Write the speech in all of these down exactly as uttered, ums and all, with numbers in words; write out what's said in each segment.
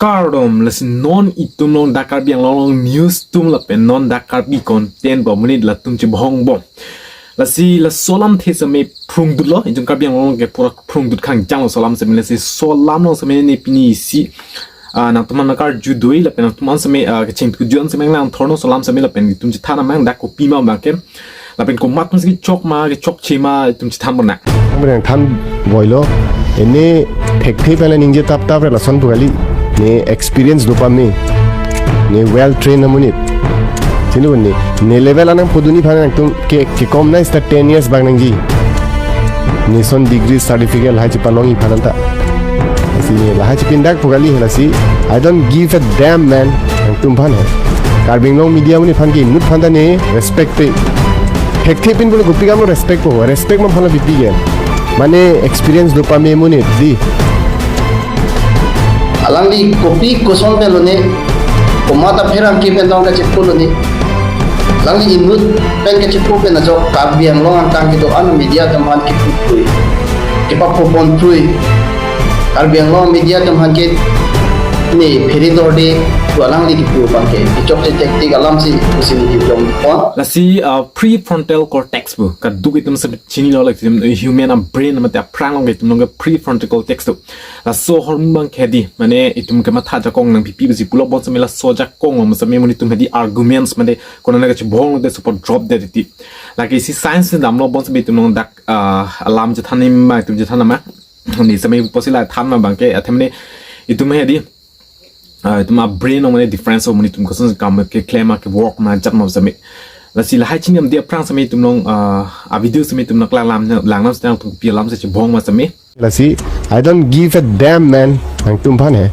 Kardom, lasi non itum along dak Karbi Anglong along news atum lapen non dak Karbi content ba monit latum chebohong bom. Lasi laso alamthe seme phrungdutlo, itum Karbi Anglong ke pura phrungdut khangjang laso alam seme, lasi laso alam along seme ne pini isi, ah, nangtum aphan karju dui lapen nangtum aphan seme, ah, kecheng tujuan seme nang thorno laso alam seme lapen itum chethan amang dak kopi ma abang ke. Lapen komat atum si chok ma, kechokche ma, itum chethan pon nang. Nang than boilo, ene thekthe pen le ningje tap tap re lason pu kali, ne experience do pame, ne well trained amonit. Chini ne, ne level anang poduni aphan nangtum ke, kekom na ista ten years bang nangji. Ne lason degree certificate lahai chepalongji aphan anta. Lasi ne lahai chepindak pu kali lasi, I don't give a damn, man. Nangtum aphan he. Karbi Anglong media amonit aphan ke inut aphan ta ne respect pe. Thekthe pin pulo kopi kam lo respect po. Respect ma aphan lo bipi ke. Mane experience do pame amonit di. Alangli kopi koson pen lone, komat apherangke pen tong kachepu lone. Alangli inut pen kachepu pen ajok Karbi Anglong angkang kedo-an media atum aphan kepupui, kepapo pon pui. Karbi Anglong media atum aphan ke ne phere dorde pu alangli kepu abang ke kechokche thekthe alam si pusi ne kejong pon. Lasi, uh, prefrontal cortex pu kaduk itum seme chinilo, like itum human a brain mate aphrang along itum along ke prefrontal cortex do. Laso ahormu abang ke di, mane itum kematha ajakong nangpipi pusi pulo, bonseme laso ajakong along seme monit atum hedi arguments mate konane kachebohong te support drop det ti. Lake isi science damlo, bonseme itum along dak, ah, alam chethan ni ma itum chethan ma. Ne seme pusi la than ma abang ke, athe mane itum hedi, ah, itum a brain along mane difference amonit atum koson kam keklem ma, kework ma, jat ma seme. Lasi lahai chini amdi aphrang seme itum along, ah, a video seme itum along lang lam, lang lam setang tum pi alam si chebohong ma seme. Lasi, I don't give a damn, man. Nangtum aphan he.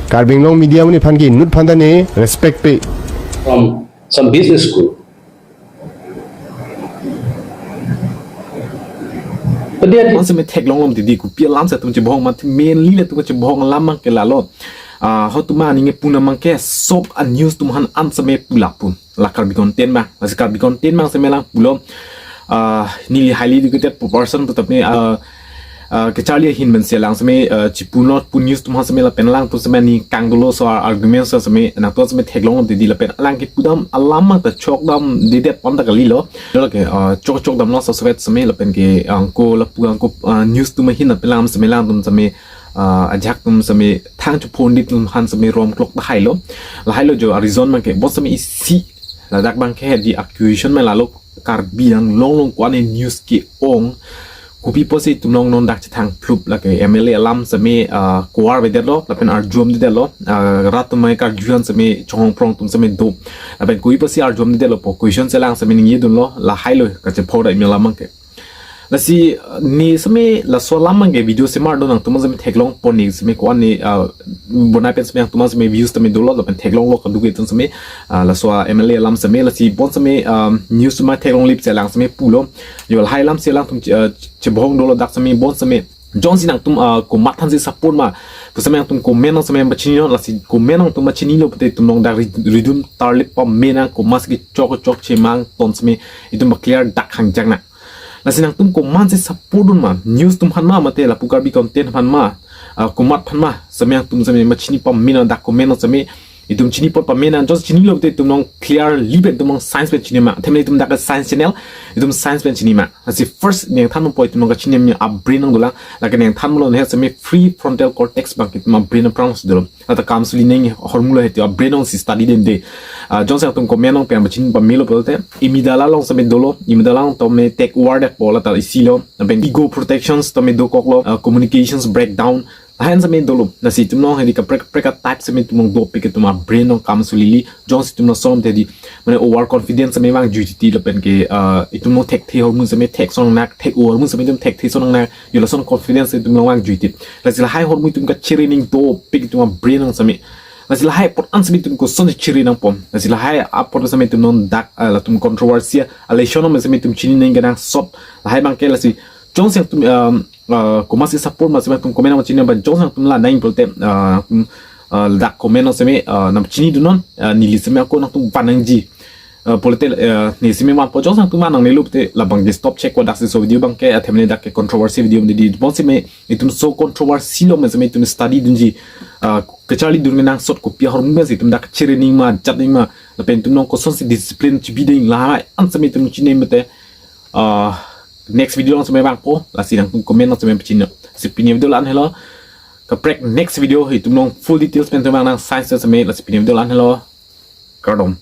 Karbi Anglong media amonit aphan ke inut aphan ta ne respect pe. From some business school. Padiat. Bonseme theklong lom didi, kopi alam si itum chebohong ma, mainly latum chebohong alam abang ke lalo. Ah, ho atum aning pu nang abang ke sob a news atum aphan an seme pu lapu. La Karbi content abang, lasi Karbi content abang seme lang pulo. Ah, neli highly educated person pu tap ne, ah, ah, kecharli ahin pen si lang seme, ah, chipu not pu news atum aphan seme lapen alangtum seme ne kangdolo laso argument seme nangtum seme theklong didi lapen alang kepu dam alam abang ta chok dam didi pon ta kalilo. Lake, ah, chok chok damlo laso sowet seme lapen ke angko lapu angko, ah, news atum ahin lapen alam seme alangtum seme, ah, ajak atum seme thang chupon dit atum aphan seme rom klok ta hailo. Lahailo jo a reason abang ke bonseme isi ladak abang ke di accusation ma lalo Karbi Anglong along ko-an news ke-ong. Kopi pusi itum along non dak chethang phlup lake M L A alam seme, ah, koar bedetlo, lapen arjum dedetlo, ah, rat atum mai karjuan seme chonghong prong atum seme do. Lapen kopi pusi arjum dedetlo pu question si lang seme ningje dunlo, lahailo kachepho da imi alam abang ke. Lasi, ah, ne seme laso alam abang ke video semar do, nangtum seme theklong pon ne seme ko-an ne, ah, bonai pen seme nangtum seme views tame dolo lapen theklonglo kaduk itum seme, ah, laso a M L A alam seme, lasi bonseme, ah, news atum theklonglip si lang seme pulo. Jo lahai alam si alangtum che-, ah, chebohong dolo dak seme bonseme. Jongsi nangtum, ah, komat aphan si support ma pu seme nangtum comment along seme pachini non, lasi comment along nangtum pachinilo pute itum along dak ri-, ridun tarlip pame nang, komat si chok chokche ma angton seme itum ba clear dak khangjang nang. Lasi nangtum komat si support dun ma, news atum aphan ma mate lapu Karbi content aphan ma, ah, komat aphan ma, seme nangtum seme pachini pame nang dak comment along seme itum chini pon pame nang, just chinilo pute itum along clearly pen itum along science pen chini ma. Athe mane itum dak science channel, itum science pen chini ma. Lasi first nangthan po itum along kachini amya a brain nang dolang, lake nangthan lo ne seme prefrontal cortex abang ke itum a brain aphrang si dolo. Lata kam suli neng hormulo heti a brain along si study den de. Ah, jongsi nangtum comment along pen pachini pamelo pulote amygdala along seme dolo, amygdala along tame take over det po lata isi lo. Lapen ego protections tame dokoklo, ah, communications breakdown. Lahen seme dolo. Lasi itum along hedi kaprek kaprek a type seme itum along dopik itum a brain along kam sulili. Jongsi itum along som hedi mane overconfidence seme vangjuiti lapen ke, ah, itum along thekthe ahormu seme thek son nang, thek-o ahormu seme itum thekthe son nang, jo lason confidence itum along vangjuiti. Lasi lahai ahormu itum kachere ning dopik itum a brain along seme. Lasi lahai apot an seme itum koson chere nangpo. Lasi lahai apot seme itum non dak, ah, latum controversy a lesson seme itum chini neng kenangsot. Lahai abang ke lasi jongsi nangtum, um, ah, komat si support ma seme nangtum comment nang chini ba jongsi nangtum la nang pulote, ah, nangtum, ah, dak comment along seme, ah, nangpachini dun non, ah, neli seme ako nangtum van nangji. Uh, pulote uh, ne simi ma pojok sang tuma nang nilup te labang di stop check ko dak si so video abang ke athe mene dak ke controversy video mene di bon simi itum so controversy lo me simi itum study dunji uh, kacharli dun me nangsot kopi ahormu me si itum dak chiri ning ma jat ning ma lapen itum nong kosonsi discipline chibi ding la an simi itum chine mete uh, next video along simi bang po lasi nang comment along simi pachini si pini video la-an helo kaprek next video itum nong full details pen itum nang science simi lasi pini video la-an helo kardom.